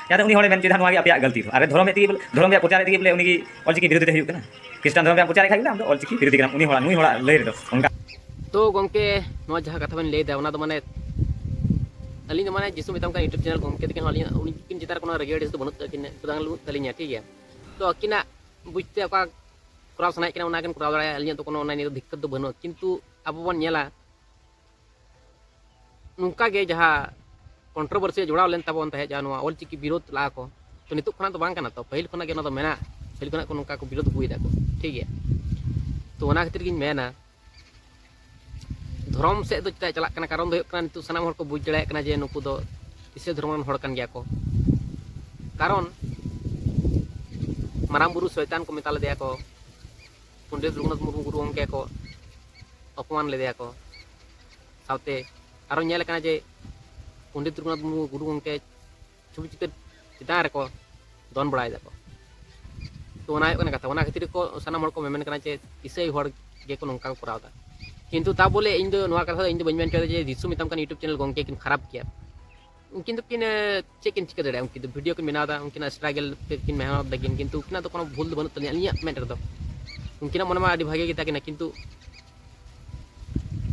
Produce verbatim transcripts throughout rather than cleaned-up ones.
ᱡᱟᱦᱟᱸ ᱩᱱᱤ ᱦᱚᱲᱮ ᱢᱮᱱ ᱦᱚᱪᱚᱭᱮᱫᱟ ᱱᱚᱣᱟ ᱜᱮ ᱟᱯᱮᱭᱟᱜ ᱜᱟᱹᱞᱛᱤ ᱫᱚ᱾ ᱟᱨᱮ ᱫᱷᱚᱨᱚᱢ ᱦᱮᱡ ᱛᱮᱜᱮ ᱵᱚᱞᱮ, ᱫᱷᱚᱨᱚᱢ ᱨᱮᱭᱟᱜ ᱯᱨᱚᱪᱟᱨ ᱦᱮᱡ ᱛᱮᱜᱮ ᱵᱚᱞᱮ ᱩᱱᱤ ᱜᱮ ᱚᱞᱪᱤᱠᱤ ᱵᱤᱨᱳᱫᱷᱤ ᱫᱚᱭ ᱦᱩᱭᱩᱜ ᱠᱟᱱᱟ᱾ ᱠᱷᱨᱤᱥᱴᱟᱱ ᱫᱷᱚᱨᱚᱢ ᱨᱮᱭᱟᱜ ᱯᱨᱚᱪᱟᱨ ᱦᱮᱡ ᱠᱷᱟᱱ ᱫᱚ ᱟᱢ ᱫᱚ ᱚᱞᱪᱤᱠᱤ ᱵᱤᱨᱳᱫᱷᱤ ᱠᱟᱱᱟᱢ, ᱩᱱᱤ ᱦᱚᱲᱟᱜ, ᱱᱩᱭ ᱦᱚᱲᱟᱜ ᱞᱟᱹᱭ ᱨᱮᱫᱚ ᱚᱱᱠᱟ᱾ ᱛᱚ ᱜᱚᱢᱠᱮ, ᱱᱚᱣᱟ ᱡᱟᱦᱟᱸ ᱠᱟᱛᱷᱟ ᱵᱮᱱ ᱞᱟᱹᱭ ᱮᱫᱟ, ᱚᱱᱟ ᱫᱚ ᱢᱟᱱᱮ ᱟᱹᱞᱤᱧ ᱫᱚ ᱢᱟᱱᱮ ᱡᱤᱥᱩ ᱢᱮᱛᱟᱢ ᱠᱟᱱ YouTube ᱪᱮᱱᱮᱞ ᱜᱚᱢᱠᱮ ᱛᱟᱹᱠᱤᱱ ᱦᱚᱸ ᱟᱹᱞᱤᱧ ᱩᱱᱠᱤᱱ ᱪᱮᱛᱟᱱ ᱨᱮ ᱠᱳᱱᱳ ᱨᱮᱜᱮ ᱟᱹᱲᱤᱥ ᱫᱚ ᱵᱟᱹᱱᱩᱜ ᱛᱟᱹᱠᱤᱱᱟ, ᱵᱟᱝ ᱵᱟᱹᱱᱩᱜ ᱛᱟᱹᱞᱤᱧᱟ, ᱴᱷᱤᱠ ᱜᱮᱭᱟ᱾ ᱛᱚ ᱟᱹᱠᱤᱱᱟᱜ ᱵᱩᱡᱽᱛᱮ ᱚᱠᱟ ᱠᱚᱨᱟᱣ ᱥᱟᱱᱟᱭᱮᱫ ᱠᱤᱱᱟ ᱚᱱᱟ ᱠᱤᱱ ᱠᱚᱨᱟᱣ ᱫᱟᱲᱮᱭᱟᱜᱼᱟ, ᱟᱹᱞᱤᱧᱟᱜ ᱫᱚ ᱠᱳᱱᱳ ᱚᱱᱟ ᱱᱤᱭᱮ ᱫᱚ ᱫᱤᱠᱠᱟᱛ ᱫᱚ ᱵᱟᱹᱱᱩᱜᱼᱟ᱾ ᱠᱤᱱᱛᱩ ᱟᱵᱚ ᱵᱚᱱ ᱧᱮᱞᱟ, ᱱᱚᱝᱠᱟ ᱜᱮ ᱡᱟᱦᱟᱸ controversy ᱡᱚᱲᱟᱣ ᱞᱮᱱ ᱛᱟᱵᱚᱱ ᱛᱟᱦᱮᱸᱫ, ᱡᱟᱦᱟᱸ ᱱᱚᱣᱟ ᱚᱞᱪᱤᱠᱤ ᱵᱤᱨᱳᱫᱷ ᱞᱟᱜᱼᱟ ᱠᱚ, ᱛᱚ ᱱᱤᱛᱚᱜ ᱠᱷᱚᱱᱟᱜ ᱫᱚ ᱵᱟᱝ ᱠᱟᱱᱟ, ᱛᱚ ᱯᱟᱹᱦᱤᱞ ᱠᱷᱚᱱᱟᱜ ᱜᱮ ᱚᱱᱟ ᱫᱚ ᱢᱮᱱᱟᱜ, ᱯᱟᱹᱦᱤᱞ ᱠᱷᱚᱱᱟᱜ ᱠᱚ ᱱᱚᱝᱠᱟ ᱠᱚ ᱵᱤᱨᱳᱫᱷ ᱟᱹᱜᱩᱭᱮᱫᱟ ᱠᱚ, ᱴᱷᱤᱠ ᱜᱮᱭᱟ᱾ ᱛᱚ ᱚᱱᱟ ᱠᱷᱟᱹᱛᱤᱨ ᱜᱤᱧ ᱢᱮᱱᱟ, ᱫᱷᱚᱨᱚᱢ ᱥᱮᱫ ᱫᱚ ᱪᱮᱫᱟᱜ ᱪᱟᱞᱟᱜ ᱠᱟᱱᱟ, ᱠᱟᱨᱚᱱ ᱫᱚ ᱦᱩᱭᱩᱜ ᱠᱟᱱᱟ ᱱᱤᱛᱚᱜ ᱥᱟᱱᱟᱢ ᱦᱚᱲ ᱠᱚ ᱵᱩᱡᱽ ᱫᱟᱲᱮᱭᱟᱜ ᱠᱟᱱᱟ ᱡᱮ ᱱᱩᱠᱩ ᱫᱚ ᱤᱥᱟᱹᱭ ᱫᱷᱚᱨᱚᱢ ᱨᱮᱱ ᱦᱚᱲ ᱠᱟᱱ ᱜᱮᱭᱟ ᱠᱚ᱾ ᱠᱟᱨᱚᱱ ᱢᱟᱨᱟᱝ ᱵᱩᱨᱩ ᱥᱚᱭᱛᱟᱱ ᱠᱚ ᱢᱮᱛᱟ ᱞᱮᱫᱮᱭᱟ ᱠᱚ, ᱯᱚᱱᱰᱤᱛ ᱨᱚᱜᱷᱩᱱᱟᱛᱷ ᱢᱩᱨᱢᱩ ᱜᱩᱨᱩ ᱜᱚᱢᱠᱮ ᱠᱚ ᱚᱯᱚᱢᱟᱱ ᱞᱮᱫᱮᱭᱟ ᱠᱚ᱾ ᱥᱟᱶᱛᱮ ᱟᱨᱚ ᱧᱮᱞ ᱟᱠᱟᱱᱟ ᱡᱮ ᱯᱚᱱᱰᱤᱛ ᱨᱚᱜᱷᱩᱱᱟᱛᱷ ᱢᱩᱨᱢᱩ ᱜᱩᱨᱩ ᱜᱚᱢᱠᱮ ᱪᱷᱚᱵᱤ ᱪᱤᱛᱟᱹᱨ ᱪᱮᱛᱟᱱ ᱨᱮᱠᱚ ᱫᱚᱱ ᱵᱟᱲᱟᱭ ᱫᱟᱠᱚ᱾ ᱛᱚ ᱚᱱᱟ ᱦᱩᱭᱩᱜ ᱠᱟᱱᱟ ᱠᱟᱛᱷᱟ, ᱚᱱᱟ ᱠᱷᱟᱹᱛᱤᱨ ᱠᱚ ᱥᱟᱱᱟᱢ ᱦᱚᱲ ᱠᱚ ᱢᱮᱢᱮᱱ ᱠᱟᱱᱟ ᱡᱮ ᱤᱥᱟᱹᱭ ᱦᱚᱲ ᱜᱮᱠᱚ ᱱᱚᱝᱠᱟ ᱠᱚ ᱠᱚᱨᱟᱣ ᱮᱫᱟ᱾ ᱠᱤᱱᱛᱩ ᱛᱟ ᱵᱚᱞᱮ ᱤᱧ ᱫᱚ ᱱᱚᱣᱟ ᱠᱟᱛᱷᱟ ᱫᱚ ᱤᱧ ᱫᱚ ᱵᱟᱹᱧ ᱢᱮᱱ ᱦᱚᱪᱚᱭᱮᱫᱟ ᱡᱮ ᱡᱤᱥᱩ ᱢᱮᱛᱟᱢ ᱠᱟᱱ YouTube ᱪᱮᱱᱮᱞ ᱜᱚᱢᱠᱮ ᱠᱤᱱ ᱠᱷᱟᱨᱟᱯ ᱜᱮᱭᱟ᱾ ᱩᱱᱠᱤᱱ ᱫᱚᱠᱤᱱ, ᱮ, ᱪᱮᱫ ᱠᱤᱱ ᱪᱤᱠᱟᱹ ᱫᱟᱲᱮᱭᱟᱜᱼᱟ? ᱩᱱᱠᱤᱱ ᱫᱚ ᱵᱷᱤᱰᱤᱭᱳ ᱠᱤᱱ ᱵᱮᱱᱟᱣ ᱮᱫᱟ, ᱩᱱᱠᱤᱱᱟᱜ ᱥᱴᱨᱟᱜᱮᱞ ᱛᱮᱠᱤᱱ ᱢᱮᱦᱱᱚᱛ ᱫᱟᱠᱤᱱ, ᱠᱤᱱᱛᱩ ᱩᱱᱠᱤᱱᱟᱜ ᱫᱚ ᱠᱳᱱᱳ ᱵᱷᱩᱞ ᱫᱚ ᱵᱟᱹᱱᱩᱜ ᱛᱟᱹᱞᱤᱧᱟ ᱟᱹᱞᱤᱧᱟᱜ ᱢᱮᱫ ᱨᱮᱫᱚ᱾ ᱩᱱᱠᱤᱱᱟᱜ ᱢᱚᱱᱮ ᱢᱟ ᱟᱹᱰᱤ ᱵᱷᱟᱜᱮ ᱜᱮ ᱛᱟᱹᱠᱤᱱᱟ, ᱠᱤᱱᱛᱩ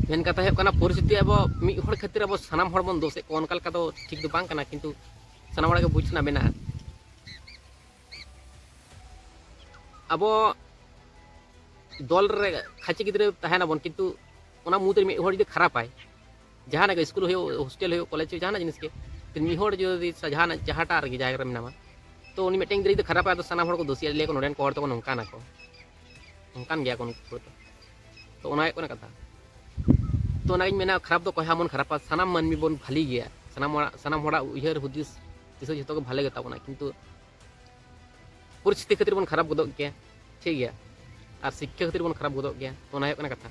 ᱢᱮᱱ ᱠᱟᱛᱷᱟ ᱦᱩᱭᱩᱜ ᱠᱟᱱᱟ ᱯᱚᱨᱤᱥᱛᱷᱤᱛᱤ ᱟᱵᱚ ᱢᱤᱫ ᱦᱚᱲ ᱠᱷᱟᱹᱛᱤᱨ ᱟᱵᱚ ᱥᱟᱱᱟᱢ ᱦᱚᱲ ᱵᱚᱱ ᱫᱳᱥᱮᱫ ᱠᱚᱣᱟ, ᱚᱱᱠᱟ ᱞᱮᱠᱟ ᱫᱚ ᱴᱷᱤᱠ ᱫᱚ ᱵᱟᱝ ᱠᱟᱱᱟ, ᱠᱤᱱᱛᱩ ᱥᱟᱱᱟᱢ ᱦᱚᱲᱟᱜ ᱜᱮ ᱵᱩᱡᱽ ᱨᱮᱱᱟᱜ ᱢᱮᱱᱟᱜᱼᱟ᱾ ᱟᱵᱚ ᱫᱚᱞ ᱨᱮ ᱠᱷᱟᱹᱪᱮ ᱜᱤᱫᱽᱨᱟᱹ ᱛᱟᱦᱮᱱᱟᱵᱚᱱ, ᱠᱤᱱᱛᱩ ᱚᱱᱟ ᱢᱩᱫᱽᱨᱮ ᱢᱤᱫ ᱦᱚᱲ ᱡᱩᱫᱤ ᱠᱷᱟᱨᱟᱯᱟᱭ, ᱡᱟᱦᱟᱱᱟᱜ ᱜᱮ, ᱥᱠᱩᱞ ᱦᱩᱭᱩᱜ, ᱦᱳᱥᱴᱮᱞ ᱦᱩᱭᱩᱜ, ᱠᱚᱞᱮᱡᱽ ᱦᱩᱭᱩᱜ, ᱡᱟᱦᱟᱱᱟᱜ ᱡᱤᱱᱤᱥ ᱜᱮ, ᱢᱤᱫ ᱦᱚᱲ ᱡᱩᱫᱤ ᱥᱟ-, ᱡᱟᱦᱟᱱᱟᱜ, ᱡᱟᱦᱟᱸᱴᱟᱜ ᱨᱮᱜᱮ ᱡᱟᱭᱜᱟ ᱨᱮ ᱢᱮᱱᱟᱢᱟ, ᱛᱚ ᱩᱱᱤ ᱢᱤᱫᱴᱮᱱ ᱜᱤᱫᱽᱨᱟᱹ ᱡᱩᱫᱤ ᱠᱷᱟᱨᱟᱯᱟᱭ, ᱟᱫᱚ ᱥᱟᱱᱟᱢ ᱦᱚᱲ ᱠᱚ ᱫᱳᱥᱤᱭᱟ, ᱞᱟᱹᱭᱟ ᱠᱚ ᱱᱚᱰᱮᱱ ᱠᱚ ᱦᱚᱲ ᱫᱚᱠᱚ ᱱᱚᱝᱠᱟᱱᱟ ᱠᱚ, ᱱᱚᱝᱠᱟᱱ ᱜᱮᱭᱟ ᱠᱚ ᱱᱩᱠᱩ ᱦᱚᱲ ᱫᱚ᱾ ᱛᱚ ᱚᱱᱟ ᱦᱩᱭᱩᱜ ᱠᱟᱱᱟ ᱠᱟᱛᱷᱟ᱾ ᱛᱚ ᱚᱱᱟᱜᱤᱧ ᱢᱮᱱᱟ, ᱠᱷᱟᱨᱟᱯ ᱫᱚ ᱚᱠᱚᱭ ᱦᱚᱸ ᱵᱟᱵᱚᱱ ᱠᱷᱟᱨᱟᱯᱟ, ᱥᱟᱱᱟᱢ ᱢᱟᱹᱱᱢᱤ ᱵᱚᱱ ᱵᱷᱟᱹᱞᱤ ᱜᱮᱭᱟ, ᱥᱟᱱᱟᱢ ᱦᱚᱲᱟᱜ, ᱥᱟᱱᱟᱢ ᱦᱚᱲᱟᱜ ᱩᱭᱦᱟᱹᱨ ᱦᱩᱫᱤᱥ ᱫᱤᱥᱟᱹ ᱡᱷᱚᱛᱚ ᱜᱮ ᱵᱷᱟᱞᱮ ᱜᱮᱛᱟ ᱵᱚᱱᱟ, ᱠᱤᱱᱛᱩ ᱯᱚᱨᱤᱥᱛᱷᱤᱛᱤ ᱠᱷᱟᱹᱛᱤᱨ ᱵᱚᱱ ᱠᱷᱟᱨᱟᱯ ᱜᱚᱫᱚᱜ ᱜᱮᱭᱟ, ᱴᱷᱤᱠ ᱜᱮᱭᱟ, ᱟᱨ ᱥᱤᱠᱠᱷᱟ ᱠᱷᱟᱹᱛᱤᱨ ᱵᱚᱱ ᱠᱷᱟᱨᱟᱯ ᱜᱚᱫᱚᱜ ᱜᱮᱭᱟ᱾ ᱛᱚ ᱚᱱᱟ ᱦᱩᱭᱩᱜ ᱠᱟᱱᱟ ᱠᱟᱛᱷᱟ᱾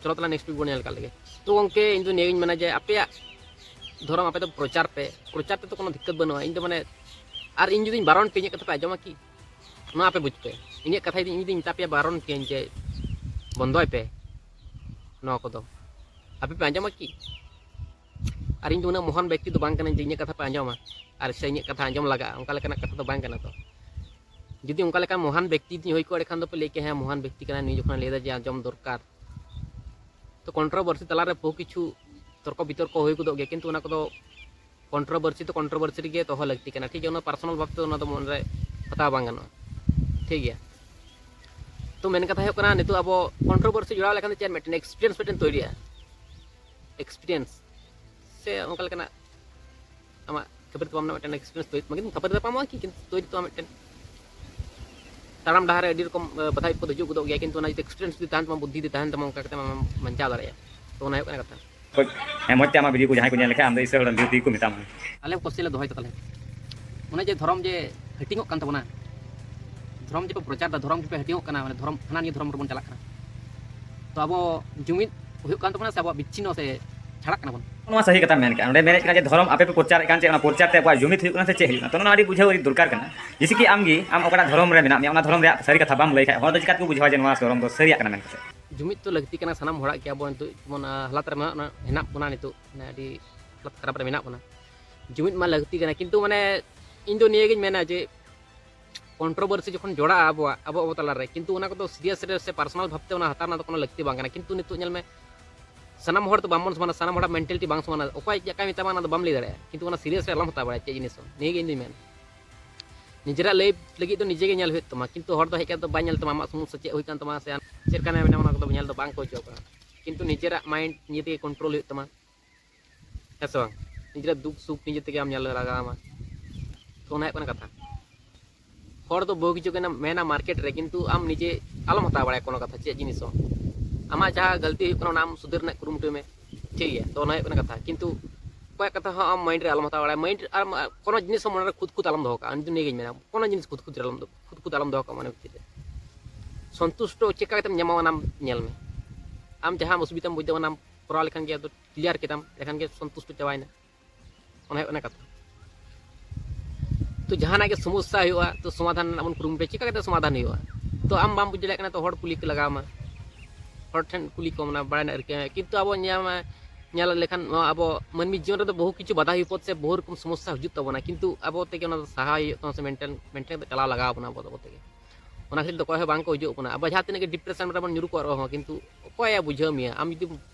ᱪᱚᱞᱚ ᱛᱟᱦᱞᱮ next video ᱵᱚᱱ ᱧᱮᱞ ᱠᱟᱜ ᱞᱮᱜᱮ᱾ ᱛᱚ ᱜᱚᱝᱠᱮ, ᱤᱧ ᱫᱚ ᱱᱤᱭᱟᱹᱜᱤᱧ ᱢᱮᱱᱟ ᱡᱮ ᱟᱯᱮᱭᱟᱜ ᱫᱷᱚᱨᱚᱢ ᱟᱯᱮ ᱫᱚ ᱯᱨᱚᱪᱟᱨ ᱯᱮ, ᱯᱨᱚᱪᱟᱨ ᱛᱮᱫᱚ ᱠᱳᱱᱳ ᱫᱤᱠᱠᱟᱛ ᱵᱟᱹᱱᱩᱜᱼᱟ᱾ ᱤᱧ ᱫᱚ ᱢᱟᱱᱮ, ᱟᱨ ᱤᱧ ᱡᱩᱫᱤᱧ ᱵᱟᱨᱚᱱ ᱯᱮ, ᱤᱧᱟᱹᱜ ᱠᱟᱛᱷᱟ ᱯᱮ ᱟᱸᱡᱚᱢᱟ ᱠᱤ? ᱱᱚᱣᱟ ᱟᱯᱮ ᱵᱩᱡᱽ ᱯᱮ, ᱤᱧᱟᱹᱜ ᱠᱟᱛᱷᱟ ᱡᱩᱫᱤ ᱤᱧ ᱡᱩᱫᱤᱧ ᱢᱮᱛᱟ ᱯᱮᱭᱟ ᱵᱟᱨᱚᱱ ᱯᱮᱭᱟᱧ ᱡᱮ ᱵᱚᱱᱫᱚᱭ ᱯᱮ ᱱᱚᱣᱟ ᱠᱚᱫᱚ, ᱟᱯᱮ ᱯᱮ ᱟᱸᱡᱚᱢᱟ ᱠᱤ? ᱟᱨ ᱤᱧ ᱫᱚ ᱩᱱᱟᱹᱜ ᱢᱚᱦᱟᱱ ᱵᱮᱠᱛᱤ ᱫᱚ ᱵᱟᱝ ᱠᱟᱹᱱᱟᱹᱧ ᱡᱮ ᱤᱧᱟᱹᱜ ᱠᱟᱛᱷᱟ ᱯᱮ ᱟᱸᱡᱚᱢᱟ ᱟᱨ ᱥᱮ ᱤᱧᱟᱹᱜ ᱠᱟᱛᱷᱟ ᱟᱸᱡᱚᱢ ᱞᱟᱜᱟᱜᱼᱟ, ᱚᱱᱠᱟ ᱞᱮᱠᱟᱱᱟᱜ ᱠᱟᱛᱷᱟ ᱫᱚ ᱵᱟᱝ ᱠᱟᱱᱟ᱾ ᱛᱚ ᱡᱩᱫᱤ ᱚᱱᱠᱟ ᱞᱮᱠᱟᱱ ᱢᱚᱦᱟᱱ ᱵᱮᱠᱛᱤ ᱡᱩᱫᱤ ᱦᱩᱭ ᱠᱚᱜᱼᱟ, ᱮᱸᱰᱮᱠᱷᱟᱱ ᱫᱚᱯᱮ ᱞᱟᱹᱭ ᱠᱮᱭᱟ, "ᱦᱮᱸ, ᱢᱚᱦᱟᱱ ᱵᱮᱠᱛᱤ ᱠᱟᱱᱟᱭ, ᱱᱩᱭ ᱡᱚᱠᱷᱚᱱᱮ ᱞᱟᱹᱭᱫᱟ ᱡᱮ ᱟᱸᱡᱚᱢ ᱫᱚᱨᱠᱟᱨ᱾" ᱛᱚ ᱠᱚᱱᱴᱨᱳᱵᱷᱟᱨᱥᱤ ᱛᱟᱞᱟᱨᱮ ᱵᱚᱦᱩ ᱠᱤᱪᱷᱩ ᱛᱚᱨᱠᱚ ᱵᱤᱛᱚᱨᱠᱚ ᱦᱩᱭ ᱜᱚᱫᱚᱜ ᱜᱮᱭᱟ, ᱠᱤᱱᱛᱩ ᱚᱱᱟ ᱠᱚᱫᱚ ᱠᱚᱱᱴᱨᱳᱵᱷᱟᱨᱥᱤ ᱫᱚ ᱠᱚᱱᱴᱨᱳᱵᱷᱟᱨᱥᱤ ᱨᱮᱜᱮ ᱫᱚᱦᱚ ᱞᱟᱹᱠᱛᱤ ᱠᱟᱱᱟ, ᱴᱷᱤᱠ ᱜᱮᱭᱟ? ᱚᱱᱟ ᱯᱟᱨᱥᱚᱱᱟᱞ ᱵᱷᱟᱵᱽ ᱛᱮ ᱚᱱᱟ ᱫᱚ ᱢᱚᱱᱮ ᱨᱮ ᱦᱟᱛᱟᱣ ᱵᱟᱝ ᱜᱟᱱᱚᱜᱼᱟ, ᱴᱷᱤᱠ ᱜᱮᱭᱟ? ᱛᱚ ᱢᱮᱱ ᱠᱟᱛᱷᱟ ᱦᱩᱭᱩᱜ ᱠᱟᱱᱟ, ᱱᱤᱛᱚᱜ ᱟᱵᱚ ᱠᱚᱱᱴᱨᱳᱵᱷᱟᱨᱥᱤ ᱡᱚᱲᱟᱣ ᱞᱮᱠᱷᱟᱱ ᱫᱚ ᱪᱮᱫ ᱢᱤᱫᱴᱮᱱ ᱮᱠᱥᱯᱤᱨᱤᱭᱮᱱᱥ ᱢᱤᱫᱴᱮᱱ ᱛᱳᱭᱨᱤᱜᱼᱟ, ᱮᱠᱥᱯᱤᱨᱤᱭᱮᱱᱥ ᱥᱮ ᱚᱱᱠᱟ ᱞᱮᱠᱟᱱᱟᱜ ᱟᱢᱟᱜ ᱠᱷᱟᱹᱯᱟᱹᱨᱤ ᱛᱟᱯᱟᱢ ᱨᱮᱱᱟᱜ ᱢᱤᱫᱴᱮᱱ ᱮᱠᱥᱯᱤᱨᱤᱭᱮᱱᱥ ᱛᱳᱭᱨᱤ, ᱢᱟᱱᱮ ᱠᱷᱟᱹᱯᱟᱹᱨᱤ ᱛᱟᱯᱟᱢᱚᱜᱼᱟ ᱠᱤ, ᱠᱤᱱᱛᱩ ᱛᱳᱭᱨᱤ ᱛᱚ ᱢᱤᱫᱴᱮᱱ ᱛᱟᱲᱟᱢ ᱰᱟᱦᱟᱨ ᱨᱮ ᱟᱹᱰᱤ ᱨᱚᱠᱚᱢ, ᱮ, ᱵᱟᱫᱷᱟ ᱵᱤᱯᱚᱫ ᱦᱤᱡᱩᱜ ᱜᱚᱫᱚᱜ ᱜᱮᱭᱟ, ᱠᱤᱱᱛᱩ ᱚᱱᱟ ᱡᱩᱫᱤ ᱮᱠᱥᱯᱤᱨᱤᱭᱮᱱᱥ ᱡᱩᱫᱤ ᱛᱟᱦᱮᱱ ᱛᱟᱢᱟ, ᱚᱱᱠᱟ ᱠᱟᱛᱮ ᱟᱢᱮᱢ ᱵᱟᱧᱪᱟᱣ ᱫᱟᱲᱮᱭᱟᱜᱼᱟ᱾ ᱛᱚ ᱚᱱᱟ ᱦᱩᱭᱩᱜ ᱠᱟᱱᱟ ᱠᱟᱛᱷᱟ᱾ ᱦᱮᱸ, ᱢᱚᱡᱽ ᱛᱮ ᱟᱢᱟᱜ ᱵᱷᱤᱰᱤᱭᱳ ᱠᱚ ᱡᱟᱦᱟᱸᱭ ᱠᱚ ᱧᱮᱞ ᱞᱮᱠᱷᱟᱱ ᱟᱢ ᱫᱚ ᱤᱥᱟᱹᱲ ᱦᱟᱲᱟᱢ ᱵᱤᱨᱩᱫᱷᱤ ᱠᱚ ᱢᱮᱛᱟᱢᱟ᱾ ᱟᱞᱮ ᱠᱚᱥᱪᱮᱱ ᱞᱮ ᱫᱚᱦᱚᱭ ᱛᱟᱞᱮ, ᱚᱱᱮ ᱡᱮ ᱫᱷᱚᱨᱚᱢ ᱡᱮ ᱦᱟᱹᱴᱤᱧᱚᱜ ᱠᱟᱱ ᱛᱟᱵᱚᱱᱟ, ᱫᱷᱚᱨᱚᱢ ᱡᱮ ᱯᱮ ᱯᱨᱚᱪᱟᱨ ᱫᱟ, ᱫᱷᱚᱨᱚᱢ ᱡᱮ ᱯᱮ ᱦᱟᱹᱴᱤᱧᱚᱜ ᱠᱟᱱᱟ, ᱢᱟᱱᱮ ᱫᱷᱚᱨᱚᱢ ᱦᱟᱱᱟ ᱱᱤᱭᱟᱹ ᱫᱷᱚᱨᱚᱢ ᱨᱮᱵᱚᱱ ᱪᱟᱞᱟᱜ ᱠᱟᱱᱟ, ᱛᱚ ᱟᱵᱚ ᱡᱩᱢᱤᱫ ᱦᱩᱭᱩᱜ ᱠᱟᱱ ᱛᱟᱵᱚᱱᱟ ᱥᱮ ᱟᱵᱚᱣᱟᱜ ᱵᱤᱪᱪᱷᱤᱱᱱᱚ ᱥᱮ ᱪᱷᱟᱲᱟᱜ ᱠᱟᱱᱟ ᱵᱚᱱ? ᱱᱚᱣᱟ ᱥᱟᱹᱦᱤ ᱠᱟᱛᱷᱟ ᱢᱮᱱ ᱠᱟᱜᱼᱟ᱾ ᱚᱸᱰᱮ ᱢᱮᱱᱮᱫ ᱠᱟᱱᱟ ᱡᱮ ᱫᱷᱚᱨᱚᱢ ᱟᱯᱮ ᱯᱮ ᱯᱨᱚᱪᱟᱨᱮᱫ ᱠᱟᱱ, ᱪᱮᱫ ᱚᱱᱟ ᱯᱨᱚᱪᱟᱨ ᱛᱮ ᱟᱵᱚᱣᱟᱜ ᱡᱩᱢᱤᱫ ᱦᱩᱭᱩᱜ ᱠᱟᱱᱟ ᱥᱮ ᱪᱮᱫ ᱦᱩᱭᱩᱜ ᱠᱟᱱᱟ? ᱛᱚ ᱱᱚᱣᱟ ᱟᱹᱰᱤ ᱵᱩᱡᱷᱟᱹᱣ ᱟᱹᱰᱤ ᱫᱚᱨᱠᱟᱨ ᱠᱟᱱᱟ᱾ ᱡᱮᱭᱥᱮ ᱠᱤ ᱟᱢ ᱜᱮ, ᱟᱢ ᱚᱠᱟᱴᱟᱜ ᱫᱷᱚᱨᱚᱢ ᱨᱮ ᱢᱮᱱᱟᱜ ᱢᱮᱭᱟ, ᱚᱱᱟ ᱫᱷᱚᱨᱚᱢ ᱨᱮᱭᱟᱜ ᱥᱟᱹᱨᱤ ᱠᱟᱛᱷᱟ ᱵᱟᱢ ᱞᱟᱹᱭ ᱠᱷᱟᱡ, ᱦᱚᱲ ᱫᱚ ᱪᱤᱠᱟ ᱛᱮᱠᱚ ᱵᱩᱡᱷᱟᱹᱣᱟ ᱡᱮ ᱱᱚᱣᱟ ᱫᱷᱚᱨᱚᱢ ᱫᱚ ᱥᱟᱹᱨᱤᱭᱟᱜ ᱠᱟᱱᱟ ᱢᱮᱱᱛᱮ? ᱡᱩᱢᱤᱫ ᱫᱚ ᱞᱟᱹᱠᱛᱤ ᱠᱟᱱᱟ ᱥᱟᱱᱟᱢ ᱦᱚᱲᱟᱜ ᱜᱮ᱾ ᱟᱵᱚ ᱱᱤᱛᱚᱜ ᱡᱮᱢᱚᱱ, ᱟᱸ, ᱦᱟᱞᱟᱛ ᱨᱮ ᱢᱮᱱᱟᱜ, ᱦᱮᱱᱟᱜ ᱵᱚᱱᱟ ᱱᱤᱛᱚᱜ, ᱢᱟᱱᱮ ᱟᱹᱰᱤ ᱦᱟᱞᱟᱛ ᱠᱷᱟᱨᱟᱯ ᱨᱮ ᱢᱮᱱᱟᱜ ᱵᱚᱱᱟ᱾ ᱡᱩᱢᱤᱫ ᱢᱟ ᱞᱟᱹᱠᱛᱤ ᱠᱟᱱᱟ, ᱠᱤᱱᱛᱩ ᱢᱟᱱᱮ ᱤᱧ ᱫᱚ ᱱᱤᱭᱟᱹ ᱜᱤᱧ ᱢᱮᱱᱟ ᱡᱮ ᱠᱚᱱᱴᱨᱳᱵᱷᱟᱨᱥᱤ ᱡᱚᱠᱷᱚᱱ ᱡᱚᱲᱟᱜᱼᱟ ᱟᱵᱚᱣᱟᱜ, ᱟᱵᱚ ᱟᱵᱚ ᱛᱟᱞᱟᱨᱮ, ᱠᱤᱱᱛᱩ ᱚᱱᱟ ᱠᱚᱫᱚ ᱥᱤᱨᱤᱭᱟᱥ ᱨᱮ ᱥᱮ ᱯᱟᱨᱥᱚᱱᱟᱞ ᱵᱷᱟᱵᱽᱛᱮ ᱚᱱᱟ ᱦᱟᱛᱟᱣ ᱨᱮᱱᱟᱜ ᱫᱚ ᱠᱳᱱᱳ ᱞᱟᱹᱠᱛᱤ ᱵᱟᱝ ᱠᱟᱱᱟ᱾ ᱠᱤᱱᱛᱩ ᱱᱤᱛᱚᱜ ᱧᱮᱞ ᱢᱮ, ᱥᱟᱱᱟᱢ ᱦᱚᱲ ᱫᱚ ᱵᱟᱝᱵᱚᱱ ᱥᱚᱢᱟᱱᱟ, ᱥᱟᱱᱟᱢ ᱦᱚᱲᱟᱜ ᱢᱮᱱᱴᱟᱞᱤᱴᱤ ᱵᱟᱝ ᱥᱚᱢᱟᱱᱟ, ᱚᱠᱚᱭ ᱪᱮᱫ ᱞᱮᱠᱟᱭ ᱢᱮᱛᱟᱢᱟ ᱚᱱᱟ ᱫᱚ ᱵᱟᱢ ᱞᱟᱹᱭ ᱫᱟᱲᱮᱭᱟᱜᱼᱟ, ᱠᱤᱱᱛᱩ ᱚᱱᱟ ᱥᱤᱨᱤᱭᱟᱥ ᱨᱮ ᱟᱞᱚᱢ ᱦᱟᱛᱟᱣ ᱵᱟᱲᱟᱭᱟ ᱪᱮᱫ ᱡᱤᱱᱤᱥ ᱦᱚᱸ᱾ ᱱᱤᱭᱟᱹ ᱜᱮ ᱤᱧ ᱫᱩᱧ ᱢᱮᱱᱟ, ᱱᱤᱡᱮᱨᱟᱜ ᱞᱟᱭᱤᱯᱷ ᱞᱟᱹᱜᱤᱫ ᱫᱚ ᱱᱤᱡᱮ ᱜᱮ ᱧᱮᱞ ᱦᱩᱭᱩᱜ ᱛᱟᱢᱟ, ᱠᱤᱱᱛᱩ ᱦᱚᱲ ᱫᱚ ᱦᱮᱡ ᱠᱟᱛᱮ ᱫᱚ ᱵᱟᱭ ᱧᱮᱞ ᱛᱟᱢᱟ ᱟᱢᱟᱜ ᱥᱚᱢᱚᱥᱥᱟ ᱪᱮᱫ ᱦᱩᱭ ᱠᱟᱱ ᱛᱟᱢᱟ ᱥᱮ ᱪᱮᱫ ᱞᱮᱠᱟᱱᱟᱜ ᱢᱮᱱᱟᱢᱟ, ᱚᱱᱟ ᱠᱚᱫᱚ ᱧᱮᱞ ᱫᱚ ᱵᱟᱝ ᱠᱚ ᱦᱚᱪᱚ ᱠᱟᱱᱟ᱾ ᱠᱤᱱᱛᱩ ᱱᱤᱡᱮᱨᱟᱜ ᱢᱟᱭᱤᱱᱰ ᱱᱤᱡᱮ ᱛᱮᱜᱮ ᱠᱚᱱᱴᱨᱳᱞ ᱦᱩᱭᱩᱜ ᱛᱟᱢᱟ, ᱦᱮᱸ ᱥᱮ ᱵᱟᱝ? ᱱᱤᱡᱮᱨᱟᱜ ᱫᱩᱠ ᱥᱩᱠ ᱱᱤᱡᱮ ᱛᱮᱜᱮ ᱟᱢ ᱧᱮᱞ ᱞᱟᱜᱟᱣ ᱟᱢᱟ᱾ ᱛᱚ ᱚᱱᱟ ᱦᱩᱭᱩᱜ ᱠᱟᱱᱟ ᱠᱟᱛᱷᱟ᱾ ᱦᱚᱲ ᱫᱚ ᱵᱚᱦᱩ ᱠᱤᱪᱷᱩ ᱠᱚ ᱢᱮᱱᱟ ᱢᱟᱨᱠᱮᱴ ᱨᱮ, ᱠᱤᱱᱛᱩ ᱟᱢ ᱱᱤᱡᱮ ᱟᱞᱚᱢ ᱦᱟᱛᱟᱣ ᱵᱟᱲᱟᱭᱟ ᱠᱳᱱᱳ ᱠᱟᱛᱷᱟ, ᱪᱮᱫ ᱡᱤᱱᱤᱥ ᱦᱚᱸ᱾ ᱟᱢᱟᱜ ᱡᱟᱦᱟᱸ ᱜᱟᱹᱞᱛᱤ ᱦᱩᱭᱩᱜ ᱠᱟᱱᱟ ᱚᱱᱟ ᱟᱢ ᱥᱩᱫᱷᱟᱹᱨ ᱨᱮᱱᱟᱜ ᱠᱩᱨᱩᱢᱩᱴᱩᱭ ᱢᱮ, ᱴᱷᱤᱠ ᱜᱮᱭᱟ? ᱛᱚ ᱚᱱᱟ ᱦᱩᱭᱩᱜ ᱠᱟᱱᱟ ᱠᱟᱛᱷᱟ᱾ ᱠᱤᱱᱛᱩ ᱚᱠᱚᱭᱟᱜ ᱠᱟᱛᱷᱟ ᱦᱚᱸ ᱟᱢ ᱢᱟᱭᱤᱱᱰ ᱨᱮ ᱟᱞᱚᱢ ᱦᱟᱛᱟᱣ ᱵᱟᱲᱟᱭᱟ, ᱢᱟᱭᱤᱱᱰ ᱨᱮ ᱟᱨ ᱠᱳᱱᱳ ᱡᱤᱱᱤᱥ ᱦᱚᱸ ᱢᱚᱱᱮ ᱨᱮ ᱠᱷᱩᱫ ᱠᱷᱩᱫ ᱟᱞᱚᱢ ᱫᱚᱦᱚ ᱠᱟᱜᱼᱟ᱾ ᱤᱧ ᱫᱚ ᱱᱤᱭᱟᱹ ᱜᱤᱧ ᱢᱮᱱᱟ, ᱠᱳᱱᱳ ᱡᱤᱱᱤᱥ ᱠᱷᱩᱫ ᱠᱷᱩᱫ ᱨᱮ ᱟᱞᱚᱢ ᱫᱚᱦᱚ, ᱠᱷᱩᱫ ᱠᱷᱩᱫ ᱟᱞᱚᱢ ᱫᱚᱦᱚ ᱠᱟᱜᱼᱟ ᱢᱚᱱᱮ ᱵᱷᱤᱛᱤᱨ ᱨᱮ᱾ ᱥᱚᱱᱛᱩᱥᱴᱚ ᱪᱮᱠᱟ ᱠᱟᱛᱮᱢ ᱧᱟᱢᱟ ᱚᱱᱟᱢ ᱧᱮᱞ ᱢᱮ᱾ ᱟᱢ ᱡᱟᱦᱟᱸ ᱚᱥᱩᱵᱤᱫᱷᱟᱢ ᱵᱩᱡᱽ ᱫᱟ ᱚᱱᱟᱢ ᱠᱚᱨᱟᱣ ᱞᱮᱠᱷᱟᱱ ᱜᱮ ᱟᱫᱚ ᱠᱞᱤᱭᱟᱨ ᱠᱮᱫᱟᱢ, ᱮᱱᱠᱷᱟᱱ ᱜᱮ ᱥᱚᱱᱛᱩᱥᱴᱚ ᱪᱟᱵᱟᱭᱮᱱᱟ᱾ ᱚᱱᱟ ᱦᱩᱭᱩᱜ ᱠᱟᱱᱟ ᱠᱟᱛᱷᱟ᱾ ᱛᱚ ᱡᱟᱦᱟᱱᱟᱜ ᱜᱮ ᱥᱚᱢᱚᱥᱥᱟ ᱦᱩᱭᱩᱜᱼᱟ, ᱛᱚ ᱥᱚᱢᱟᱫᱷᱟᱱ ᱨᱮᱱᱟᱜ ᱵᱚᱱ ᱠᱩᱨᱩᱢᱩᱴᱩᱭᱟ᱾ ᱪᱤᱠᱟ ᱠᱟᱛᱮ ᱥᱚᱢᱟᱫᱷᱟᱱ ᱦᱩᱭᱩᱜᱼᱟ? ᱛᱚ ᱟᱢ ᱵᱟᱢ ᱵᱩᱡᱽ ᱫᱟᱲᱮᱭᱟᱜ ᱠᱟᱱᱟ, ᱛᱚ ᱦᱚᱲ ᱠᱩᱞᱤ ᱠᱚ ᱞᱟᱜᱟᱣ ᱟᱢᱟ, ᱦᱚᱲ ᱴᱷᱮᱱ ᱠᱩᱞᱤ ᱠᱚᱢ, ᱚᱱᱟ ᱵᱟᱲᱟᱭ ᱨᱮᱱᱟᱜ ᱨᱤᱠᱟᱹᱭ ᱢᱮ᱾ ᱠᱤᱱᱛᱩ ᱟᱵᱚ ᱧᱮᱞ ᱢᱮ, ᱧᱮᱞ ᱞᱮᱠᱷᱟᱱ ᱱᱚᱣᱟ ᱟᱵᱚ ᱢᱟᱹᱱᱢᱤ ᱡᱤᱭᱚᱱ ᱨᱮᱫᱚ ᱵᱚᱦᱩ ᱠᱤᱪᱷᱩ ᱵᱟᱫᱷᱟ ᱵᱤᱯᱚᱫ ᱥᱮ ᱵᱚᱦᱩ ᱨᱚᱠᱚᱢ ᱥᱚᱢᱚᱥᱥᱟ ᱦᱤᱡᱩᱜ ᱛᱟᱵᱚᱱᱟ, ᱠᱤᱱᱛᱩ ᱟᱵᱚ ᱛᱮᱜᱮ ᱚᱱᱟ ᱫᱚ ᱥᱟᱦᱟ ᱦᱩᱭᱩᱜ ᱛᱟᱵᱚᱱᱟ ᱥᱮ ᱢᱮᱱᱴᱮᱱ ᱢᱮᱱᱴᱮᱱ ᱠᱟᱛᱮ ᱪᱟᱞᱟᱣ ᱞᱟᱜᱟᱣ ᱵᱚᱱᱟ ᱟᱵᱚ ᱫᱚ ᱟᱵᱚ ᱛᱮᱜᱮ᱾ ᱚᱱᱟ ᱠᱷᱟᱹᱛᱤᱨ ᱛᱮ ᱚᱠᱚᱭ ᱦᱚᱸ ᱵᱟᱝ ᱠᱚ ᱦᱤᱡᱩᱜ ᱠᱟᱱᱟ᱾ ᱟᱵᱚ ᱡᱟᱦᱟᱸ ᱛᱤᱱᱟᱹᱜ ᱜᱮ ᱰᱤᱯᱨᱮᱥᱚᱱ ᱨᱮᱵᱚᱱ ᱧᱩᱨᱩ ᱠᱚᱜ ᱨᱮᱦᱚᱸ, ᱠᱤᱱᱛᱩ ᱚᱠᱚᱭᱮ ᱵᱩᱡᱷᱟᱹᱣ ᱢᱮᱭᱟ? ᱟᱢ ᱡᱩᱫᱤ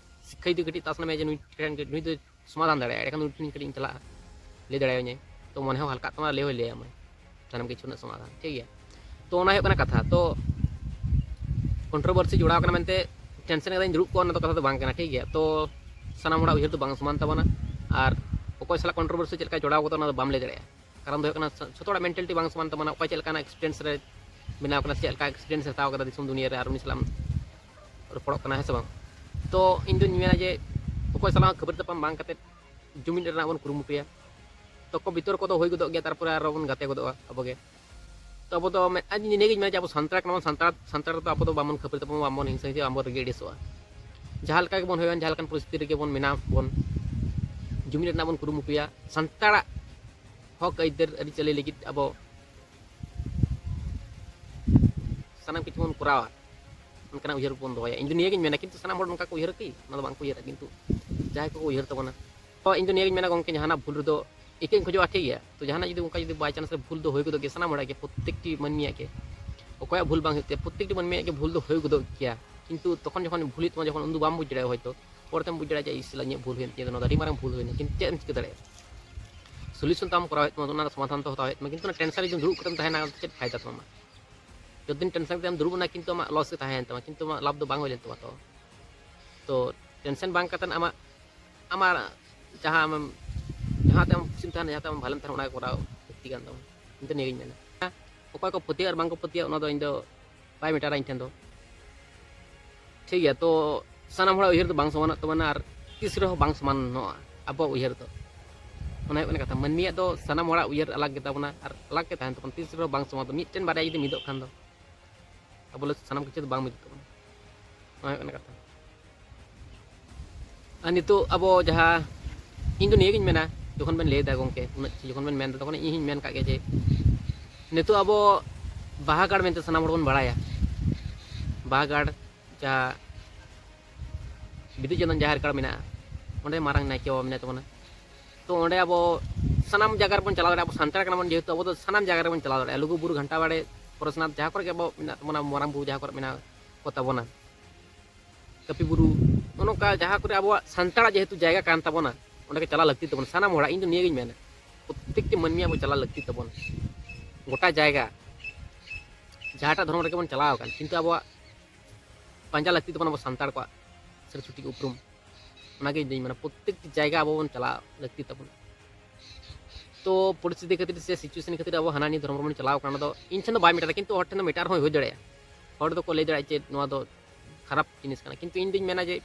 ᱥᱤᱠᱠᱷᱟ ᱡᱩᱫᱤ ᱠᱟᱹᱴᱤᱡ ᱛᱟᱥ ᱱᱟᱢᱮ ᱡᱮ ᱱᱩᱭ ᱴᱷᱮᱱ ᱱᱩᱭ ᱫᱚ ᱥᱚᱢᱟᱫᱷᱟᱱ ᱫᱟᱲᱮᱭᱟᱜᱼᱟ, ᱮᱸᱰᱮᱠᱷᱟᱱ ᱩᱱᱤ ᱴᱷᱮᱱ ᱠᱟᱹᱴᱤᱡ ᱤᱧ ᱪᱟᱞᱟᱜᱼᱟ, ᱞᱟᱹᱭ ᱫᱟᱲᱮᱭᱟᱹᱧᱟᱹ, ᱛᱚ ᱢᱚᱱᱮ ᱦᱚᱸ ᱦᱟᱞᱠᱟᱜ ᱛᱟᱢᱟ, ᱞᱟᱹᱭ ᱦᱚᱸᱭ ᱞᱟᱹᱭ ᱟᱢᱟᱭ ᱥᱟᱱᱟᱢ ᱠᱤᱪᱷᱩ ᱨᱮᱱᱟᱜ ᱥᱚᱢᱟᱫᱷᱟᱱ, ᱴᱷᱤᱠ ᱜᱮᱭᱟ᱾ ᱛᱚ ᱚᱱᱟ ᱦᱩᱭᱩᱜ ᱠᱟᱱᱟ ᱠᱟᱛᱷᱟ᱾ ᱛᱚ ᱠᱚᱱᱴᱨᱳᱵᱷᱟᱨᱥᱤ ᱡᱚᱲᱟᱣ ᱠᱟᱱᱟ ᱢᱮᱱᱛᱮ ᱴᱮᱱᱥᱮᱱ ᱠᱟᱛᱮᱧ ᱫᱩᱲᱩᱵ ᱠᱚᱜᱼᱟ, ᱚᱱᱟ ᱫᱚ ᱠᱟᱛᱷᱟ ᱫᱚ ᱵᱟᱝ ᱠᱟᱱᱟ, ᱴᱷᱤᱠ ᱜᱮᱭᱟ᱾ ᱛᱚ ᱥᱟᱱᱟᱢ ᱦᱚᱲᱟᱜ ᱩᱭᱦᱟᱹᱨ ᱫᱚ ᱵᱟᱝ ᱥᱚᱢᱟᱱ ᱛᱟᱵᱚᱱᱟ, ᱟᱨ ᱚᱠᱚᱭ ᱥᱟᱞᱟᱜ ᱠᱚᱱᱴᱨᱳᱵᱷᱟᱨᱥᱤ ᱪᱮᱫ ᱞᱮᱠᱟ ᱡᱚᱲᱟᱣ ᱠᱟᱛᱮ ᱚᱱᱟ ᱫᱚ ᱵᱟᱢ ᱞᱟᱹᱭ ᱫᱟᱲᱮᱭᱟᱜᱼᱟ᱾ ᱠᱟᱨᱚᱱ ᱫᱚ ᱦᱩᱭᱩᱜ ᱠᱟᱱᱟ ᱡᱷᱚᱛᱚ ᱦᱚᱲᱟᱜ ᱢᱮᱱᱴᱟᱞᱤᱴᱤ ᱵᱟᱝ ᱥᱚᱢᱟᱱ ᱛᱟᱵᱚᱱᱟ, ᱚᱠᱚᱭ ᱪᱮᱫ ᱞᱮᱠᱟᱱᱟᱜ ᱮᱠᱥᱯᱤᱨᱤᱭᱮᱱᱥ ᱨᱮ ᱵᱮᱱᱟᱣ ᱠᱟᱱᱟ, ᱪᱮᱫ ᱞᱮᱠᱟ ᱮᱠᱥᱯᱤᱨᱤᱭᱮᱱᱥ ᱦᱟᱛᱟᱣ ᱠᱟᱫᱟ ᱫᱤᱥᱚᱢ ᱫᱩᱱᱤᱭᱟᱹ ᱨᱮ, ᱟᱨ ᱩᱱᱤ ᱥᱟᱞᱟᱜ ᱮᱢ ᱨᱚᱯᱚᱲᱚᱜ ᱠᱟᱱᱟ, ᱦᱮᱸ ᱥᱮ ᱵᱟᱝ? ᱛᱚ ᱤᱧ ᱫᱩᱧ ᱢᱮᱱᱟ ᱡᱮ ᱚᱠᱚᱭ ᱥᱟᱞᱟᱜ ᱦᱚᱸ ᱠᱷᱟᱹᱯᱟᱹᱨᱤ ᱛᱟᱯᱟᱢ ᱵᱟᱝ ᱠᱟᱛᱮ ᱡᱩᱢᱤᱫ ᱨᱮᱱᱟᱜ ᱵᱚᱱ ᱠᱩᱨᱩᱢᱩᱴᱩᱭᱟ᱾ ᱛᱚᱠᱚ ᱵᱤᱛᱚᱨᱠᱚ ᱫᱚ ᱦᱩᱭ ᱜᱚᱫᱚᱜ ᱜᱮᱭᱟ, ᱛᱟᱨᱯᱚᱨᱮ ᱟᱨᱚ ᱵᱚᱱ ᱜᱟᱛᱮ ᱜᱚᱫᱚᱜᱼᱟ ᱟᱵᱚ ᱜᱮ᱾ ᱛᱚ ᱟᱵᱚ ᱫᱚ ᱢᱮᱫ-, ᱤᱧ ᱱᱤᱭᱟᱹᱜᱤᱧ ᱢᱮᱱᱟ ᱡᱮ ᱟᱵᱚ ᱥᱟᱱᱛᱟᱲ ᱠᱟᱱᱟ ᱵᱚᱱ, ᱥᱟᱱᱛᱟᱲ, ᱥᱟᱱᱛᱟᱲ ᱫᱚ ᱟᱵᱚ ᱫᱚ ᱵᱟᱵᱚᱱ ᱠᱷᱟᱹᱯᱟᱹᱨᱤ ᱛᱟᱵᱚᱱ, ᱵᱟᱵᱚᱱ ᱦᱤᱝᱥᱟᱹ ᱦᱤᱝᱥᱟᱹ, ᱟᱵᱚ ᱨᱮᱜᱮ ᱟᱹᱲᱤᱥᱚᱜᱼᱟ᱾ ᱡᱟᱦᱟᱸ ᱞᱮᱠᱟ ᱜᱮᱵᱚᱱ ᱦᱩᱭᱩᱜᱼᱟ, ᱡᱟᱦᱟᱸ ᱞᱮᱠᱟᱱ ᱯᱚᱨᱤᱥᱛᱷᱤᱛᱤ ᱨᱮᱜᱮ ᱵᱚᱱ ᱢᱮᱱᱟᱜ ᱵᱚᱱ, ᱡᱩᱢᱤᱫ ᱨᱮᱱᱟᱜ ᱵᱚᱱ ᱠᱩᱨᱩᱢᱩᱴᱩᱭᱟ᱾ ᱥᱟᱱᱛᱟᱲᱟᱜ ᱦᱚᱠ ᱟᱹᱭᱫᱟᱹᱨ ᱟᱹᱨᱤᱪᱟᱹᱞᱤ ᱞᱟᱹᱜᱤᱫ ᱟᱵᱚ ᱥᱟᱱᱟᱢ ᱠᱤᱪᱷᱩ ᱵᱚᱱ ᱠᱚᱨᱟᱣᱟ, ᱚᱱᱠᱟᱱᱟᱜ ᱩᱭᱦᱟᱹᱨ ᱵᱚᱱ ᱫᱚᱦᱚᱭᱟ᱾ ᱤᱧ ᱫᱚ ᱱᱤᱭᱟᱹᱜᱤᱧ ᱢᱮᱱᱟ, ᱠᱤᱱᱛᱩ ᱥᱟᱱᱟᱢ ᱦᱚᱲ ᱱᱚᱝᱠᱟ ᱠᱚ ᱩᱭᱦᱟᱹᱨᱟ ᱠᱤ? ᱚᱱᱟ ᱫᱚ ᱵᱟᱝ ᱠᱚ ᱩᱭᱦᱟᱹᱨᱟ, ᱠᱤᱱᱛᱩ ᱡᱟᱦᱟᱸᱭ ᱠᱚᱠᱚ ᱩᱭᱦᱟᱹᱨ ᱛᱟᱵᱚᱱᱟ᱾ ᱛᱚ ᱤᱧ ᱫᱚ ᱱᱤᱭᱟᱹᱜᱤᱧ ᱢᱮᱱᱟ, ᱜᱚᱢᱠᱮ, ᱡᱟᱦᱟᱱᱟᱜ ᱵᱷᱩᱞ ᱨᱮᱫᱚ ᱤᱠᱟᱹᱧ ᱠᱷᱚᱡᱚᱜᱼᱟ, ᱴᱷᱤᱠ ᱜᱮᱭᱟ᱾ ᱛᱚ ᱡᱟᱦᱟᱱᱟᱜ ᱡᱩᱫᱤ ᱚᱱᱠᱟ ᱡᱩᱫᱤ by chance ᱨᱮ ᱵᱷᱩᱞ ᱫᱚ ᱦᱩᱭ ᱜᱚᱫᱚᱜ ᱜᱮᱭᱟ, ᱥᱟᱱᱟᱢ ᱦᱚᱲᱟᱜ ᱜᱮ, ᱯᱨᱚᱛᱛᱮᱠᱴᱤ ᱢᱟᱹᱱᱢᱤᱭᱟᱜ ᱜᱮ, ᱚᱠᱚᱭᱟᱜ ᱵᱷᱩᱞ ᱵᱟᱝ ᱦᱩᱭᱩᱜ ᱛᱟᱭᱟ, ᱯᱨᱚᱛᱛᱮᱠᱴᱤ ᱢᱟᱹᱱᱢᱤᱭᱟᱜ ᱜᱮ ᱵᱷᱩᱞ ᱫᱚ ᱦᱩᱭ ᱜᱚᱫᱚᱜ ᱜᱮᱭᱟ᱾ ᱠᱤᱱᱛᱩ ᱛᱚᱠᱷᱚᱱ ᱡᱚᱠᱷᱚᱱ ᱵᱷᱩᱞ ᱦᱩᱭᱩᱜ ᱛᱟᱢᱟ, ᱡᱚᱠᱷᱚᱱ ᱩᱱᱫᱩ ᱵᱟᱢ ᱵᱩᱡᱽ ᱫᱟᱲᱮᱭᱟᱜᱼᱟ ᱦᱚᱭᱛᱳ, ᱯᱚᱨᱮᱛᱮᱢ ᱵᱩᱡᱽ ᱫᱟᱲᱮᱭᱟᱜᱼᱟ ᱡᱮ, "ᱤᱥ, ᱤᱧᱟᱹᱜ ᱵᱷᱩᱞ ᱦᱩᱭᱮᱱ ᱛᱤᱧᱟᱹ, ᱱᱚᱣᱟ ᱫᱚ ᱟᱹᱰᱤ ᱢᱟᱨᱟᱝ ᱵᱷᱩᱞ ᱦᱩᱭᱱᱟ", ᱠᱤᱱᱛᱩ ᱪᱮᱫ ᱮᱢ ᱪᱤᱠᱟᱹ ᱫᱟᱲᱮᱭᱟᱜᱼᱟ? ᱥᱚᱞᱤᱭᱩᱥᱚᱱ ᱛᱟᱢ ᱠᱚᱨᱟᱣ ᱦᱩᱭᱩᱜ ᱛᱟᱢᱟ, ᱚᱱᱟ ᱨᱮ ᱥᱚᱢᱟᱫᱷᱟᱱ ᱛᱚ ᱦᱟᱛᱟᱣ ᱦᱩᱭᱩᱜ ᱛᱟᱢᱟ, ᱠᱤᱱᱛᱩ ᱚᱱᱟ ᱴᱮᱱᱥᱚᱱ ᱨᱮ ᱡᱩᱫᱤᱢ ᱫᱩᱲᱩᱵ ᱠᱟᱛᱮᱢ ᱛᱟᱦᱮᱱᱟ, ᱪᱮᱫ ᱯᱷᱟᱭᱫᱟ ᱛᱟᱢᱟ? ᱡᱚᱛᱚ ᱫᱤᱱ ᱴᱮᱱᱥᱚᱱ ᱠᱟᱛᱮᱢ ᱫᱩᱲᱩᱵ ᱮᱱᱟ, ᱠᱤᱱᱛᱩ ᱟᱢᱟᱜ ᱞᱚᱥ ᱜᱮ ᱛᱟᱦᱮᱸᱭᱮᱱ ᱛᱟᱢᱟ, ᱠᱤᱱᱛᱩ ᱟᱢᱟᱜ ᱞᱟᱵᱷ ᱫᱚ ᱵᱟᱝ ᱦᱩᱭ ᱞᱮᱱ ᱛᱟᱢᱟ᱾ ᱛᱚ, ᱛᱚ ᱴᱮᱱᱥᱚᱱ ᱵᱟᱝ ᱠᱟᱛᱮ ᱟᱢᱟᱜ, ᱟᱢᱟᱜ ᱡᱟᱦᱟᱸ ᱟᱢᱮᱢ, ᱡᱟᱦᱟᱸ ᱛᱮ ᱟᱢ ᱠᱩᱥᱤᱢ ᱛᱟᱦᱮᱱᱟ, ᱡᱟᱦᱟᱸ ᱛᱮ ᱟᱢ ᱵᱷᱟᱞᱮᱢ ᱛᱟᱦᱮᱱᱟ, ᱚᱱᱟ ᱜᱮ ᱠᱚᱨᱟᱣ ᱞᱟᱹᱠᱛᱤ ᱠᱟᱱ ᱛᱟᱢᱟ᱾ ᱤᱧ ᱫᱚ ᱱᱤᱭᱟᱹᱜᱤᱧ ᱢᱮᱱᱟ᱾ ᱚᱠᱚᱭ ᱠᱚ ᱯᱟᱹᱛᱭᱟᱹᱜ ᱟᱨ ᱵᱟᱝ ᱠᱚ ᱯᱟᱹᱛᱭᱟᱹᱜ, ᱚᱱᱟ ᱫᱚ ᱤᱧ ᱫᱚ ᱵᱟᱭ ᱢᱮᱴᱟᱨᱟ ᱤᱧ ᱴᱷᱮᱱ ᱫᱚ᱾ ᱴᱷᱤᱠ ᱜᱮᱭᱟ, ᱛᱚ ᱥᱟᱱᱟᱢ ᱦᱚᱲᱟᱜ ᱩᱭᱦᱟᱹᱨ ᱫᱚ ᱵᱟᱝ ᱥᱚᱢᱟᱱᱚᱜ ᱛᱟᱵᱚᱱᱟ, ᱟᱨ ᱛᱤᱥ ᱨᱮᱦᱚᱸ ᱵᱟᱝ ᱥᱚᱢᱟᱱᱚᱜᱼᱟ ᱟᱵᱚᱣᱟᱜ ᱩᱭᱦᱟᱹᱨ ᱫᱚ᱾ ᱚᱱᱟ ᱦᱩᱭᱩᱜ ᱠᱟᱱᱟ ᱠᱟᱛᱷᱟ, ᱢᱟᱹᱱᱢᱤᱭᱟᱜ ᱫᱚ ᱥᱟᱱᱟᱢ ᱦᱚᱲᱟᱜ ᱩᱭᱦᱟᱹᱨ ᱟᱞᱟᱜᱽ ᱜᱮᱛᱟ ᱵᱚᱱᱟ ᱟᱨ ᱟᱞᱟᱜᱽ ᱜᱮ ᱛᱟᱦᱮᱱ ᱛᱟᱵᱚᱱᱟ᱾ ᱛᱤᱥ ᱨᱮᱦᱚᱸ ᱵᱟᱝ ᱥᱚᱢᱟᱱ ᱫᱚ, ᱢᱤᱫᱴᱮᱱ ᱵᱟᱨᱭᱟ ᱡᱩᱫᱤ ᱢᱤᱫᱚᱜ ᱠᱷᱟᱱ ᱫᱚ ᱟᱵᱚ ᱞᱟᱹᱜᱤᱫ ᱥᱟᱱᱟᱢ ᱠᱤᱪᱷᱩ ᱫᱚ ᱵᱟᱝ ᱢᱤᱫᱚᱜ ᱛᱟᱵᱚᱱᱟ᱾ ᱚᱱᱟ ᱦᱩᱭᱩᱜ ᱠᱟᱱᱟ ᱠᱟᱛᱷᱟ᱾ ᱟᱨ ᱱᱤᱛᱚᱜ ᱟᱵᱚ ᱡᱟᱦᱟᱸ, ᱤᱧ ᱫᱚ ᱱᱤᱭᱟᱹᱜᱤᱧ ᱢᱮᱱᱟ, ᱡᱚᱠᱷᱚᱱ ᱵᱮᱱ ᱞᱟᱹᱭ ᱮᱫᱟ ᱜᱚᱢᱠᱮ, ᱩᱱᱟᱹᱜ ᱠᱤᱪᱷᱩ ᱡᱚᱠᱷᱚᱱ ᱵᱮᱱ ᱢᱮᱱ ᱮᱫᱟ, ᱛᱚᱠᱷᱚᱱ ᱤᱧ ᱦᱚᱸᱧ ᱢᱮᱱ ᱠᱟᱜ ᱜᱮᱭᱟ ᱡᱮ ᱱᱤᱛᱚᱜ ᱟᱵᱚ ᱵᱟᱦᱟ ᱜᱟᱲ ᱢᱮᱱᱛᱮ ᱥᱟᱱᱟᱢ ᱦᱚᱲ ᱵᱚᱱ ᱵᱟᱲᱟᱭᱟ, ᱵᱟᱦᱟ ᱜᱟᱲ ᱡᱟᱦᱟᱸ ᱵᱤᱫᱩ ᱪᱟᱸᱫᱟᱱ ᱡᱟᱦᱮᱨ ᱜᱟᱲ ᱢᱮᱱᱟᱜᱼᱟ, ᱚᱸᱰᱮ ᱢᱟᱨᱟᱝ ᱱᱟᱭᱠᱮ ᱵᱟᱵᱟ ᱢᱮᱱᱟᱭ ᱛᱟᱵᱚᱱᱟ᱾ ᱛᱚ ᱚᱸᱰᱮ ᱟᱵᱚ ᱥᱟᱱᱟᱢ ᱡᱟᱭᱜᱟ ᱨᱮᱵᱚᱱ ᱪᱟᱞᱟᱣ ᱫᱟᱲᱮᱭᱟᱜᱼᱟ᱾ ᱟᱵᱚ ᱥᱟᱱᱛᱟᱲ ᱠᱟᱱᱟ ᱵᱚᱱ ᱡᱮᱦᱮᱛᱩ, ᱟᱵᱚ ᱫᱚ ᱥᱟᱱᱟᱢ ᱡᱟᱭᱜᱟ ᱨᱮᱵᱚᱱ ᱪᱟᱞᱟᱣ ᱫᱟᱲᱮᱭᱟᱜᱼᱟ᱾ ᱞᱩᱜᱩ ᱵᱩᱨᱩ, ᱜᱷᱟᱱᱴᱟ ᱵᱟᱲᱮ, ᱯᱚᱨᱮᱥᱱᱟᱛᱷ, ᱡᱟᱦᱟᱸ ᱠᱚᱨᱮ ᱜᱮ ᱟᱵᱚ ᱢᱮᱱᱟᱜ ᱛᱟᱵᱚᱱᱟ, ᱢᱟᱨᱟᱝ ᱵᱩᱨᱩ ᱡᱟᱦᱟᱸ ᱠᱚᱨᱮ ᱢᱮᱱᱟᱜ ᱠᱚ ᱛᱟᱵᱚᱱᱟ, ᱠᱟᱹᱯᱤ ᱵᱩᱨᱩ, ᱱᱚᱜᱼᱚ ᱱᱚᱝᱠᱟ ᱡᱟᱦᱟᱸ ᱠᱚᱨᱮ ᱟᱵᱚᱣᱟᱜ ᱥᱟᱱᱛᱟᱲᱟᱜ ᱡᱮᱦᱮᱛᱩ ᱡᱟᱭᱜᱟ ᱠᱟᱱ ᱛᱟᱵᱚᱱᱟ, ᱚᱸᱰᱮ ᱜᱮ ᱪᱟᱞᱟᱣ ᱞᱟᱹᱠᱛᱤ ᱛᱟᱵᱚᱱᱟ ᱥᱟᱱᱟᱢ ᱦᱚᱲᱟᱜ᱾ ᱤᱧ ᱫᱚ ᱱᱤᱭᱟᱹᱜᱤᱧ ᱢᱮᱱᱟ, ᱯᱨᱚᱛᱛᱮᱠᱴᱤ ᱢᱟᱹᱱᱢᱤ ᱟᱵᱚ ᱪᱟᱞᱟᱣ ᱞᱟᱹᱠᱛᱤ ᱛᱟᱵᱚᱱ᱾ ᱜᱚᱴᱟ ᱡᱟᱭᱜᱟ, ᱡᱟᱦᱟᱸᱴᱟᱜ ᱫᱷᱚᱨᱚᱢ ᱨᱮᱜᱮ ᱵᱚᱱ ᱪᱟᱞᱟᱣ ᱟᱠᱟᱱ, ᱠᱤᱱᱛᱩ ᱟᱵᱚᱣᱟᱜ ᱯᱟᱸᱡᱟ ᱞᱟᱹᱠᱛᱤ ᱛᱟᱵᱚᱱᱟ ᱟᱵᱚ ᱥᱟᱱᱛᱟᱲ ᱠᱚᱣᱟᱜ ᱥᱟᱹᱨᱤ ᱥᱚᱴᱷᱤᱠ ᱩᱯᱨᱩᱢ᱾ ᱚᱱᱟᱜᱮ ᱤᱧ ᱫᱩᱧ ᱢᱮᱱᱟ, ᱯᱨᱚᱛᱛᱮᱠᱴᱤ ᱡᱟᱭᱜᱟ ᱟᱵᱚ ᱵᱚᱱ ᱪᱟᱞᱟᱣ ᱞᱟᱹᱠᱛᱤ ᱛᱟᱵᱚᱱ᱾ ᱛᱚ ᱯᱚᱨᱤᱥᱛᱷᱤᱛᱤ ᱠᱷᱟᱹᱛᱤᱨ ᱥᱮ situation ᱠᱷᱟᱹᱛᱤᱨ ᱟᱵᱚ ᱦᱟᱱᱟ ᱱᱤᱭᱟᱹ ᱫᱷᱚᱨᱚᱢ ᱨᱮᱵᱚᱱ ᱪᱟᱞᱟᱣ ᱠᱟᱱᱟ, ᱚᱱᱟ ᱫᱚ ᱤᱧ ᱴᱷᱮᱱ ᱫᱚ ᱵᱟᱭ ᱢᱮᱴᱟᱨᱟ, ᱠᱤᱱᱛᱩ ᱦᱚᱲ ᱴᱷᱮᱱ ᱫᱚ ᱢᱮᱴᱟᱨ ᱦᱚᱸ ᱦᱩᱭ ᱫᱟᱲᱮᱭᱟᱜᱼᱟ᱾ ᱦᱚᱲ ᱫᱚᱠᱚ ᱞᱟᱹᱭ ᱫᱟᱲᱮᱭᱟᱜᱼᱟ ᱡᱮ ᱱᱚᱣᱟ ᱫᱚ ᱠᱷᱟᱨᱟᱯ ᱡᱤᱱᱤᱥ ᱠᱟᱱᱟ, ᱠᱤᱱᱛᱩ ᱤᱧ ᱫᱩᱧ ᱢᱮᱱᱟ ᱡᱮ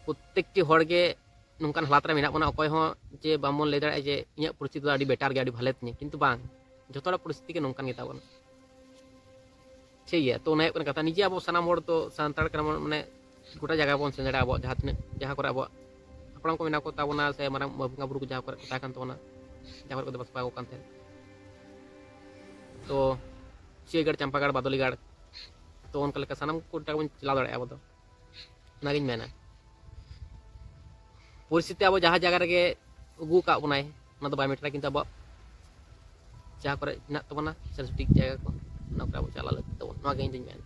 ᱯᱨᱚᱛᱛᱮᱠᱴᱤ ᱦᱚᱲ ᱜᱮ ᱱᱚᱝᱠᱟᱱ ᱦᱟᱞᱟᱛ ᱨᱮ ᱢᱮᱱᱟᱜ ᱵᱚᱱᱟ, ᱚᱠᱚᱭ ᱦᱚᱸ ᱡᱮ ᱵᱟᱝᱵᱚᱱ ᱞᱟᱹᱭ ᱫᱟᱲᱮᱭᱟᱜᱼᱟ ᱡᱮ ᱤᱧᱟᱹᱜ ᱯᱚᱨᱤᱥᱛᱷᱤᱛᱤ ᱫᱚ ᱟᱹᱰᱤ ᱵᱮᱴᱟᱨ ᱜᱮᱭᱟ, ᱟᱹᱰᱤ ᱵᱷᱟᱞᱮ ᱛᱤᱧᱟᱹ, ᱠᱤᱱᱛᱩ ᱵᱟᱝ, ᱡᱚᱛᱚ ᱦᱚᱲᱟᱜ ᱯᱚᱨᱤᱥᱛᱷᱤᱛᱤ ᱜᱮ ᱱᱚᱝᱠᱟᱱ ᱜᱮᱛᱟ ᱵᱚᱱᱟ᱾ ᱴᱷᱤᱠ ᱜᱮᱭᱟ, ᱛᱚ ᱚᱱᱟ ᱦᱩᱭᱩᱜ ᱠᱟᱱᱟ ᱠᱟᱛᱷᱟ᱾ ᱱᱤᱡᱮ ᱟᱵᱚ ᱥᱟᱱᱟᱢ ᱦᱚᱲ ᱛᱚ ᱥᱟᱱᱛᱟᱲ ᱠᱟᱱᱟ ᱵᱚᱱ, ᱢᱟᱱᱮ ᱜᱚᱴᱟ ᱡᱟᱭᱜᱟ ᱵᱚᱱ ᱥᱮᱱ ᱫᱟᱲᱮᱭᱟᱜᱼᱟ, ᱟᱵᱚᱣᱟᱜ ᱡᱟᱦᱟᱸ ᱛᱤᱱᱟᱹᱜ, ᱡᱟᱦᱟᱸ ᱠᱚᱨᱮ ᱟᱵᱚᱣᱟᱜ ᱦᱟᱯᱲᱟᱢ ᱠᱚ ᱢᱮᱱᱟᱜ ᱠᱚ ᱛᱟᱵᱚᱱᱟ, ᱥᱮ ᱢᱟᱨᱟᱝ ᱵᱚᱸᱜᱟ ᱵᱩᱨᱩ ᱠᱚ ᱡᱟᱦᱟᱸ ᱠᱚᱨᱮ ᱠᱚ ᱛᱟᱦᱮᱸ ᱠᱟᱱ ᱛᱟᱵᱚᱱᱟ, ᱡᱟᱦᱟᱸ ᱠᱚᱨᱮ ᱠᱚ ᱫᱮᱵᱟ ᱥᱮᱵᱟ ᱠᱚ ᱠᱟᱱ ᱛᱟᱦᱮᱸᱫ, ᱛᱚ ᱪᱤᱭᱟᱹᱜᱟᱲ, ᱪᱟᱢᱯᱟᱜᱟᱲ, ᱵᱟᱫᱚᱞᱤᱜᱟᱲ, ᱛᱚ ᱚᱱᱠᱟ ᱞᱮᱠᱟ ᱥᱟᱱᱟᱢ ᱠᱚ ᱴᱟᱜ ᱵᱚᱱ ᱪᱟᱞᱟᱣ ᱫᱟᱲᱮᱭᱟᱜᱼᱟ ᱟᱵᱚ ᱫᱚ᱾ ᱚᱱᱟᱜᱤᱧ ᱢᱮᱱᱟ, ᱯᱚᱨᱤᱥᱛᱷᱤᱛᱤ ᱟᱵᱚ ᱡᱟᱦᱟᱸ ᱡᱟᱭᱜᱟ ᱨᱮᱜᱮ ᱟᱹᱜᱩ ᱟᱠᱟᱫ ᱵᱚᱱᱟᱭ, ᱚᱱᱟ ᱫᱚ ᱵᱟᱭ ᱢᱮᱴᱟᱨᱟ, ᱠᱤᱱᱛᱩ ᱟᱵᱚᱣᱟᱜ ᱡᱟᱦᱟᱸ ᱠᱚᱨᱮ ᱢᱮᱱᱟᱜ ᱛᱟᱵᱚᱱᱟ ᱥᱮ ᱥᱚᱴᱷᱤᱠ ᱡᱟᱭᱜᱟ ᱠᱚ, ᱚᱱᱟ ᱠᱚᱨᱮ ᱟᱵᱚ ᱪᱟᱞᱟᱜ ᱞᱟᱹᱠᱛᱤ ᱛᱟᱵᱚᱱ, ᱱᱚᱣᱟ ᱜᱮ ᱤᱧ ᱫᱩᱧ ᱢᱮᱱᱟ᱾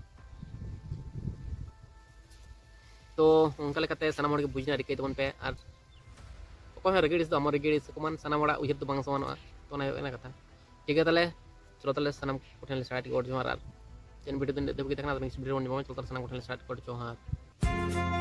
ᱛᱚ ᱚᱱᱠᱟ ᱞᱮᱠᱟᱛᱮ ᱥᱟᱱᱟᱢ ᱦᱚᱲ ᱜᱮ ᱵᱩᱡᱽ ᱨᱮᱱᱟᱜ ᱨᱤᱠᱟᱹᱭ ᱛᱟᱵᱚᱱ ᱯᱮ, ᱟᱨ ᱚᱠᱚᱭ ᱦᱚᱸ ᱨᱟᱹᱜᱤ ᱟᱹᱲᱤᱥ ᱫᱚ ᱟᱢ ᱨᱟᱹᱜᱤ ᱟᱹᱲᱤᱥ ᱟᱠᱚ ᱢᱟᱱ, ᱥᱟᱱᱟᱢ ᱦᱚᱲᱟᱜ ᱩᱭᱦᱟᱹᱨ ᱫᱚ ᱵᱟᱝ ᱥᱚᱢᱟᱱᱚᱜᱼᱟ᱾ ᱛᱚ ᱚᱱᱟ ᱦᱩᱭᱩᱜ ᱠᱟᱱᱟ ᱠᱟᱛᱷᱟ᱾ ᱴᱷᱤᱠ ᱜᱮᱭᱟ, ᱛᱟᱦᱚᱞᱮ ᱪᱚᱞᱚ ᱛᱟᱦᱚᱞᱮ ᱥᱟᱱᱟᱢ ᱠᱚᱴᱷᱮᱱ ᱞᱮ ᱥᱟᱭ ᱴᱤ ᱜᱚᱰ ᱡᱚᱦᱟᱨ, ᱟᱨ ᱪᱮᱱ video ᱫᱚ ᱱᱤᱱᱟᱹᱜ ᱫᱷᱟᱹᱵᱤᱡ ᱜᱮ ᱛᱟᱦᱮᱸ ᱠᱟᱱᱟ, next video ᱵᱚᱱ ᱧᱟᱯᱟᱢᱟ᱾ ᱪᱚᱞᱚ ᱛᱟᱦᱚᱞᱮ ᱥᱟᱱᱟᱢ ᱠᱚᱴᱷᱮᱱ ᱞᱮ ᱥᱟᱭ ᱴᱤ ᱜᱚᱰ ᱡᱚᱦᱟᱨ᱾